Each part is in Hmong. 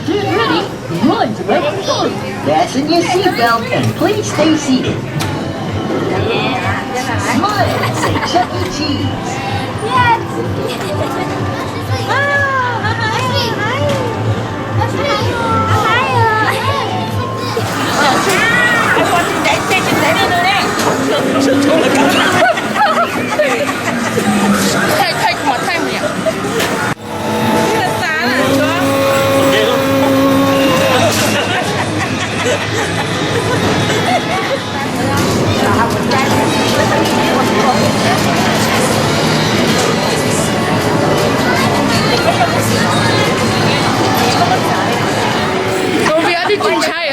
Get ready, run to break the code. Fasten your seatbelt and please stay seated. Smile and say Chuck E. Cheese. Yes. Wow. Take, take my time here. Tus vim ua tib tsis ntshai.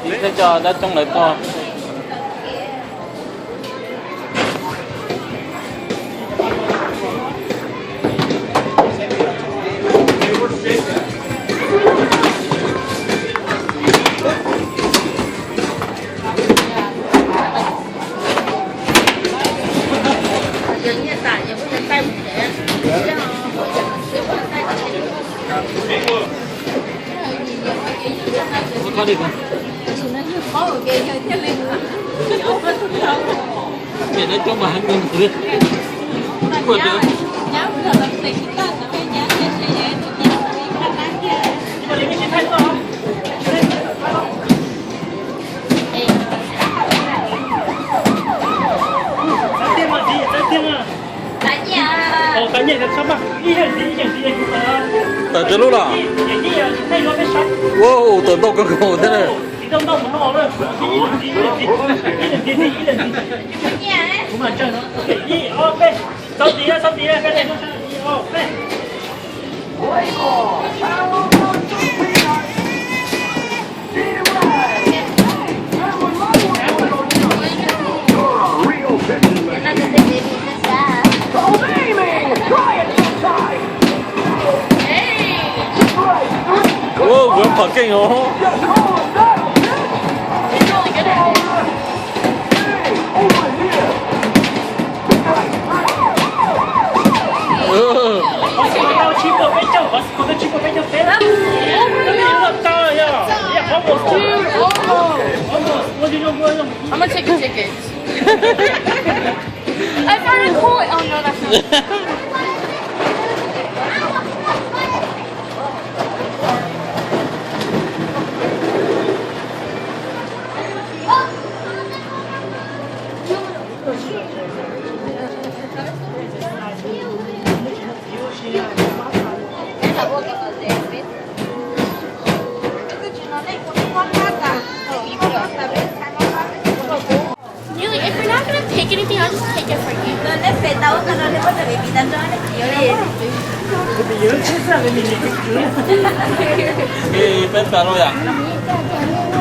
Ib thaj co dab coob lawv tog. Tawm tsis lub los? Wow, tawm ntau kawg nkaus thiab na. Ua, kuv pom keej os. I'm gonna take a ticket. I found a toy. Oh no, that's not. Really, if you're not gonna take anything, I'll just take it for you. Ej, peb pab los yom?